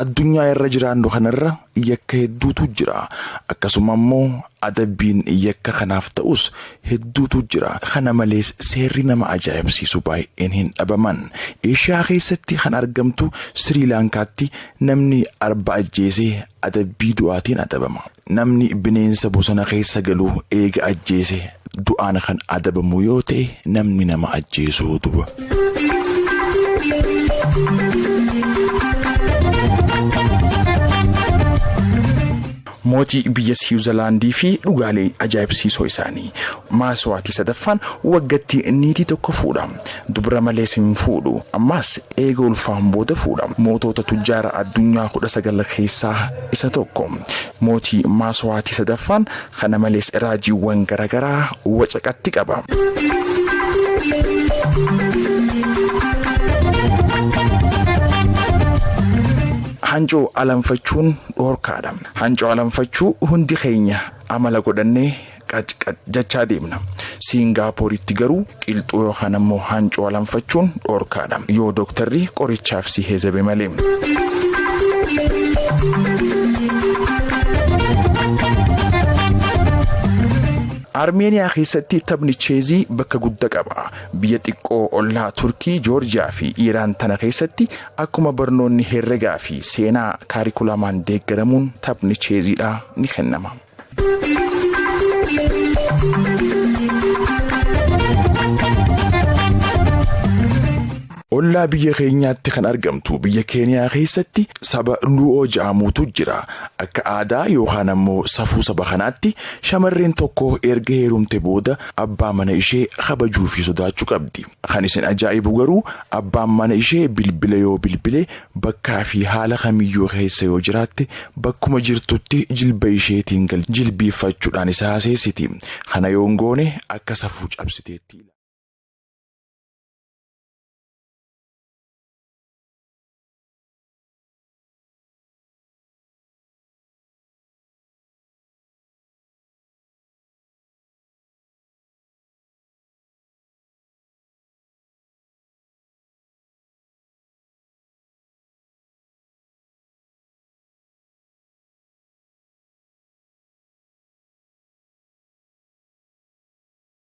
Addunyaa irra jiraannu kanarra yakka hedduutu jira. Akkasuma immoo adabbiin yakka kanaaf ta'us hedduutu jira. Kana malees seerri nama ajaa'ibsiisu baay'een hin dhabaman. Eeshiyaa keessatti kan argamtu Siriilaankaatti namni arba ajjeese adabbii du'aatiin adabama. Namni bineensa bosona keessa galu eega ajjeese du'aan kan adabamu yoo ta'e namni nama ajjeesuu duba. Mootii biyya Siwiizerlaandii fi dhugaalee ajaa'ibsiisoo isaanii. Maaswaatii sadaffaan waggatti niitii tokko fuudha. Dubra malees hin fuudhu. Ammaas eega ulfaan booda fuudha. Mootota tujjaara addunyaa 19 keessaa isa tokko. Mootii Maaswaatii sadaffaan kana malees raajiiwwan garaagaraa wacaqatti qaba. Hancoo alanfachuun dhoorkaadha. Hancoo alanfachuu hundi keenya amala godhannee qac jechaa deemna. Siingaappooritti garuu qilxuu yookaan ammoo hancoo alanfachuun dhoorkaadha. Yoo dooktarri qorichaaf si heezabe malee. Armeeniyaa keessatti taphni cheezii bakka guddaa qaba. Biyya xiqqoo ollaa Turkii, Joorjiyaa fi Iiraan tana keessatti akkuma barnoonni herregaa fi seenaa kaarikulamaan deeggaramuun taphni cheeziidhaa ni kennama. Ollaa biyya keenyaatti kan argamtu biyya Keeniyaa keessatti saba Lu'oo jedhamutu jira. Akka aadaa yookaan ammoo safuu saba kanaatti shamarreen tokko erga heerumte booda abbaa mana ishee kabajuu fi sodaachuu qabdi. Kan isin ajaa'ibu garuu abbaan mana ishee bilbila yoo bilbile bakkaa fi haala kamiyyuu keessa yoo jiraatte bakkuma jirtutti jilba isheetiin jilbiiffachuudhaan isa haasessiti. Kana yoo hin goone akka safuu cabsiteetti.